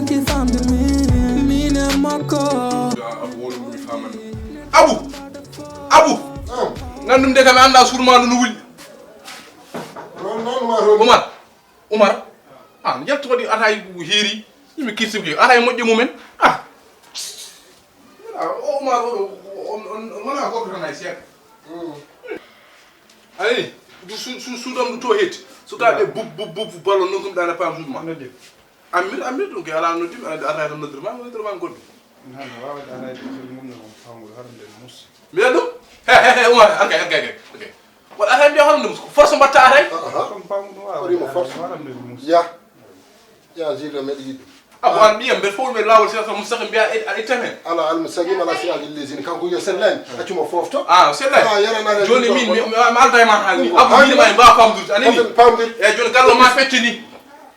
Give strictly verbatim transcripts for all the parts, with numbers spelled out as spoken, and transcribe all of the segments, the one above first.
Ki famde min, min e makko. Abu, woni ɗum mi faamani. Abu! Abu! Naam. Nanndu de kam, mi anndaa suudu maa ndu no wuli. Noon, noon, Umar, noon. Umar! Umar! Ah, yaltu waɗi ataay heeri. Yimɓe kirsi ko ataay moƴƴo mumen. Ah! Ah, o Umar, o, o, on, on, on wonaa gorko tan hay seeɗa. Mm. Ayi, du su-, su-, suudam ndu to hetti. Sukaaɓe bub, bub, bub, ballon noon ɗum ɗaana paam suudu maa. Noddi. Ammir, Ammir, ɗum ke alaa noddi, a, a, a, noddir ma, noddir ma goɗɗum. Hande waawde alaa e ɗum, ɗum ɗum ɗum, fawmude, haɗum ɗum mus. Mbiya ɗum? He, he, he, Umar, arkay, arkay, arkay, arkay. Waɗa ataay mbiya hono ɗum, ko force mbatta ataay? Ah, ah. Ɗum fawmude, waɗi mo force. Haɗum ɗum mus. Ya. Ya, Zirga, mbeɗa yiɗi. Ah, ko an ɓiyam, mbeɗa fawmi e laawol, siraatal mustaqiim, mbiya, e, a ittamen. Ala al mustaqiim, ala siraatil laziin. Kanko yo sellaani, accu mo foofto. Ah, sellaani. Ah, yaranaade jooni ɗum min, ɗo, mi, mi, mi alda e ma haali. Ɗum ko Abu haali. Yiɗi ma e mbaawa famdude, a nani? Famdude, famdude. Eyi, jooni gallo ma fecce ni.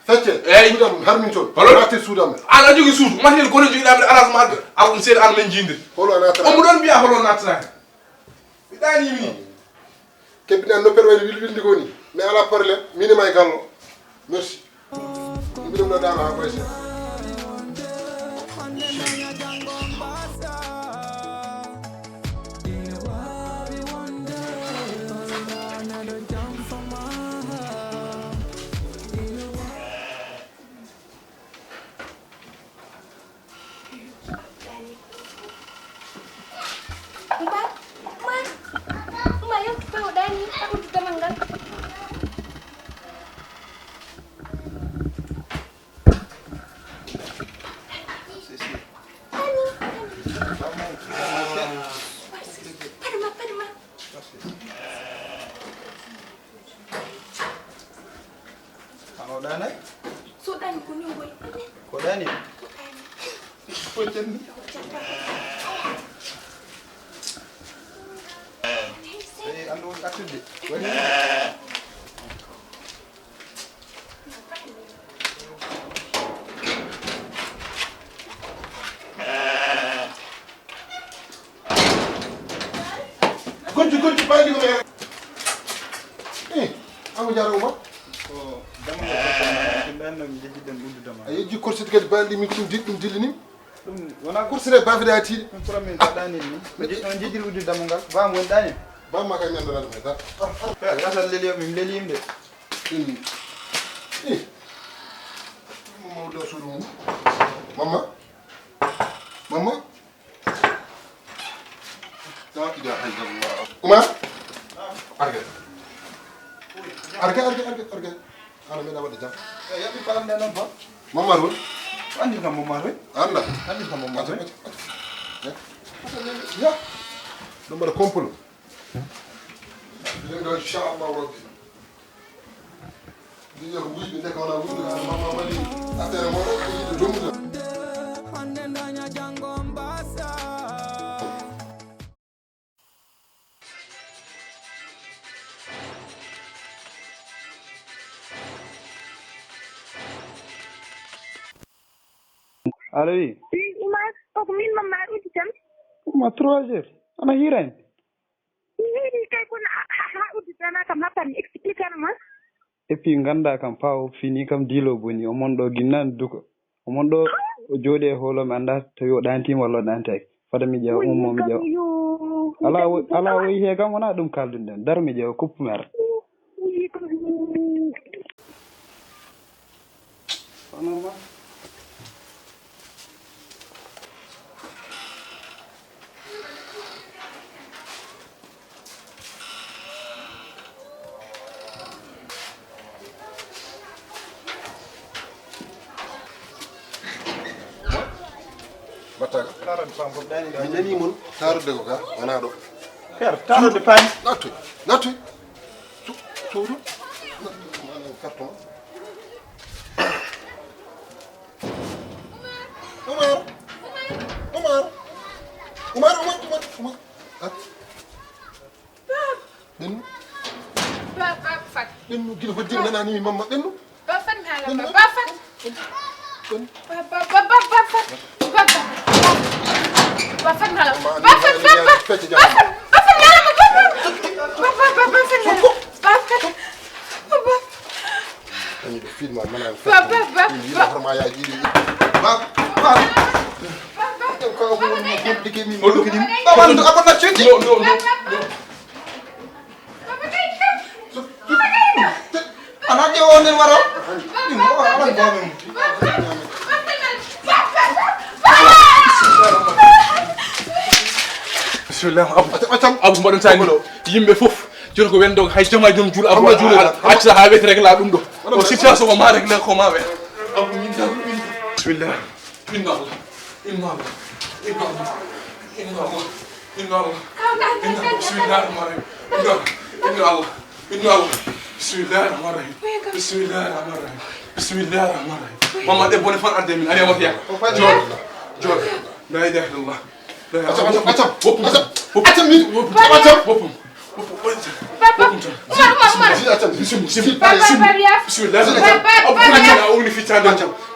Fecce? Eyi. Suudam, harmin toon. Holo? Naati suudam. An a jogii suudu, matériel gooto jogiɗaa, mbiɗa alaa so ma addu. Abu ɗum seeɗa an men jiindir. Holo a naatata? Omo ɗoon mbiya holo naatata. Mi ɗaanii mi ni. Kebbiɗaa noppere wayno wilwilndi ko ni. Mais alaa problème, min e ma e gallo. Merci. Mbiɗum ɗo daano haa koye seeɗa. Umar, Umar, Umar, yaltu ɓaawo ɗaani, a uddu damal ngal. Ɗaani, ɗaani. Paɗe ma, paɗe ma. Ano ɗaanay? So ɗaani ko ni ngoy. Ko ɗaani? Ko ɗaani? Ko cenni? Ko cenni? Eyi, anndu woni artirde. Waɗi? Gonti, gonti, bayndi ko ɓe. Eh, Amadou Diarra Oumar. Ko dammal ko ɗan no mi jejjiden uddu dammal. A yejji korset kadi bayndi min tum di-, ɗum dillini. Ɗum wona korset e baafide a tiiɗi. Ɗum pour min ka ɗani ni. Mi je-, on jejjiri uddu dammal ngal. Bam won ɗani. Bam ma kay mi annda ɗum e da. Eh, gasal leli o, min leli yimɓe. Ɗum. Eh. Ɗum mawɗo suudu mum. Mamma. Mamma. La ilaha illallah. Umar. Arge. Arge, arge, arge, arge. Ana meɗa waɗde jam. Eh, yaɓi paam nde noon ba? Mamar won? Anndi kam Mamar won? Annda. Anndi kam Mamar won? Acca, acca, acca. Ya. Ɗum mbaɗa complot. Ɗum ɗo inchallah rabbi. Ndiye ko wuyɓe nde ko wona wuyɓe, ko mama mani affaire mo ɗo, ko yiɗde dommude. Hande daña janngo mbasa. Allo, wi. Wi, Oumar, koko min Mamma, a udditan? Oumar, trois heures. Ana hiirani? Mi hiiri kay kono a, a, a udditana kam hatta mi explique ma. Et puis nganndaa kam, paa o fini kam, diilo boni. O mon ɗo ginnani duko. O mon ɗo, o jooɗi e hoolo, mi anndaa tawi o ɗaantiima walla o ɗaantaaki. Fada mi ƴeewa, ummo mi ƴeewa. Alaa o, alaa o yihe kam, wonaa ɗum kaalduɗen. Dar mi ƴeewa, kuppu mi ara. Pas normal. Mbaɗtaa ka? Taarode pam ko ɗaani ɗo. Mi nanii mon taarode ko ka, wonaa ɗo. Père, taarode pam. Nattoy, nattoy. Su-, suudu. Carton. Umar. Umar. Umar, Umar, Umar, Umar. Ah. Ɓennu. Ba, ba, fat. Ɓennu, gila ko jim nana ni mamma ɓennu. Ba, fat mi haala. Ɓennu. Ba, fat. Ɓennu. Ba, ba, ba, ba, ba, fat. Ba, ba. Ba, fat mi haala. Ba, fat, ba, ba. Ba, fat. Ba, fat mi haala. Ba, ba. Ba, ba, ba, ba, fat mi haala. Ba, fat. Ba, ba. Ani ɗo film a mana. Ba, ba, ba, ba. Horma ya jiɗi. Ba. Holɗo kadi? Baba, a bonna cuuti. No, no, no, no. Ana ƴeewa on nden wara. Ɗum o ala goome mum. Bismillah, Abu. Abu, mbaɗon tani. Yimɓe fof. Jooni ko wendo hay jama joom juul Abu. Acca ha wet rek la ɗum ɗo. O situation ko ma rek la ko ma wet. Abu min da. Bismillah. Inna Allah. Inna Allah. Inna Allah. Inna Allah. Inna Allah. Inna Allah. Bismillahir rahmanir rahim. Inna Allah. Inna Allah. Inna Allah. Bismillahir rahmanir rahim. Bismillahir rahmanir rahim. Bismillahir rahmanir rahim. Mama de bone fan adde min. Ari amatiya. Jor. Jor. La ilaha illallah. Acam, acam, acam. Acam, acam. Acam, acam. Bab, Bab, Umar, Umar, Umar. Acam, bismillah. Bab, Bab, Bab, yaaf. Bismillah. Bab, Bab, Bab, yaaf.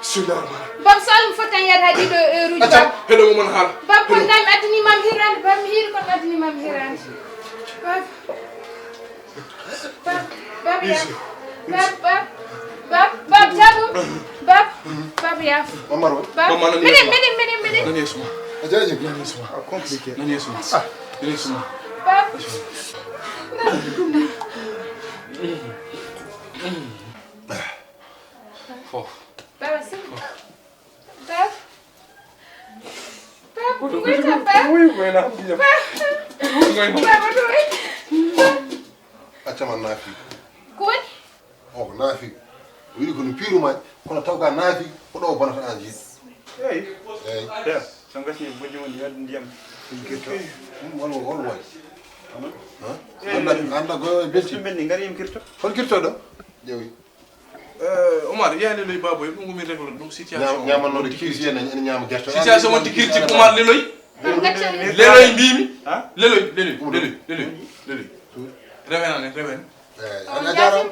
Bismillah. Bab, so almi fotan yaade haa ɗiɗo heure uji, Bab. Heɗo mo mon haala. Bab, kono mi addani mam hirande, Bab, mi hiiri kono mi addani mam hirande. Bab. Bab, Bab, yaaf. Bab, Bab, Bab, Bab, Jabu. Bab, Bab, yaaf. Bab, meɗen, meɗen, meɗen, meɗen. Nani yeeso ma. A jaajëf. Nani yeeso ma. Ah, compliqué. Nani yeeso ma. Ah. Nani yeeso ma. Bab. Fof. Baba, sigi. Bab. Bab, goyta, Bab. Bab. Baba, ɗo e. Acca man naafi. Ko woni? O ko naafi. O wiɗi ko no piiru ma, kono taw ka naafi, ko ɗo bonata an jiiɗi. Eyi. Eyi. Ya, so gasni bojji woni wadde ndiyam. Ɗum won, won, won. Hannda, hannda ko belti. Belti, ngari im kirto. Hol kirto ɗo? Ƴeewi. Eh, Omar, yaa leloy baabo, ɗum ko min réglé ɗum situation. Ñaam-, ñaamannooɗo kiirsi en, ene ñaama gerte. Situation wonti critique, Omar leloy. Leloy mbimi. Ha? Leloy, leloy, leloy, leloy, leloy. Rewen an, rewen. Eh, an a jaaraama.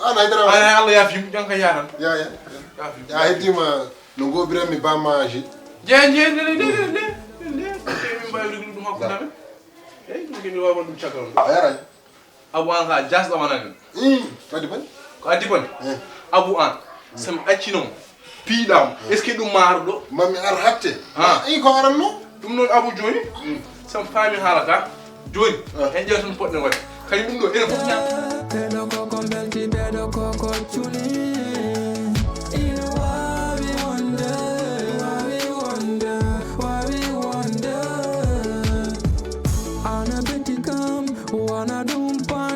An a jaaraama. An Allah yaafim, ƴan ka yaaran. Ya, ya. Yaafim. Ya heddiima no ngoobiranmi bammaji. Jee, jee, leloy, leloy, leloy. Min mbaawi reglude ɗum hakkunde amen. Eyi, ɗum ke mi waawan ɗum caggal ɗum. A yaray. Abu an ka jasɗo wonani. Ii, ko addi bone? Ko addi bone? Eh. Abu an, so mi accino mo, piiɗa mo, est-ce que ɗum maaro ɗo? Ma mi ar hatte. Ha. Ii, ko aranno? Ɗum noon Abu jooni, so mi faami haala ka, jooni, en ƴeewa tan poɗɗen waɗde. Kañum ɗum ɗo, enen fof ñaam. Ɓeɗo koko belti, ɓeɗo koko culi. Ina wawi wonde, wawi wonde, wawi wonde. Ana beti kam, wana ɗum pa-